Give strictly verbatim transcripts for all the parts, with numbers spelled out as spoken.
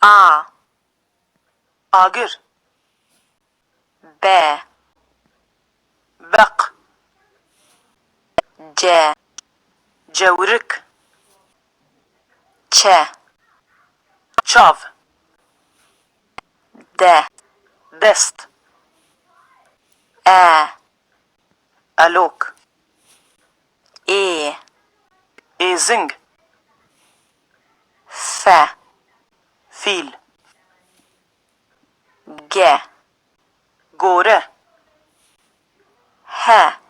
A. Agir. B. Beq. C. Cewrik. Ç. Çav. D. Dest. E. Elok. Ê. Êzing. F. Fîl. G. Gore. H.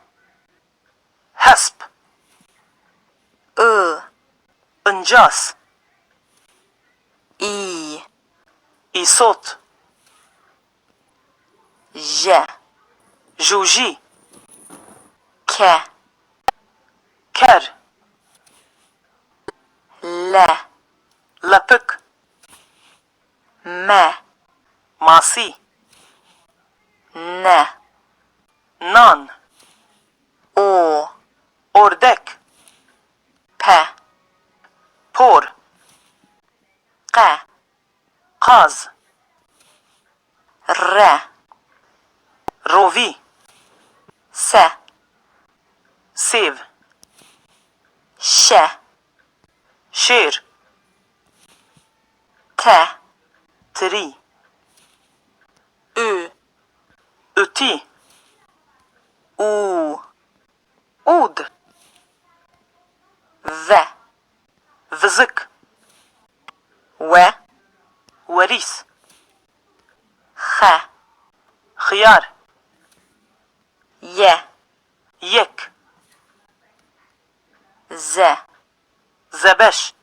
Hesp. I. Incas. İ. Îsot. J. Jûjî. K. Ker. L. Lepik. M. Masî. N. Nan. O. Ordek. P. Por. Q. Qaz. R. Rovî. S. Sêv. Ş. Şêr. T. Tirî. Ü. Ütî. Û. Ûd. V. Vizik. W. Werîs. X. Xiyar. Y. Yek. Z. Zebeş.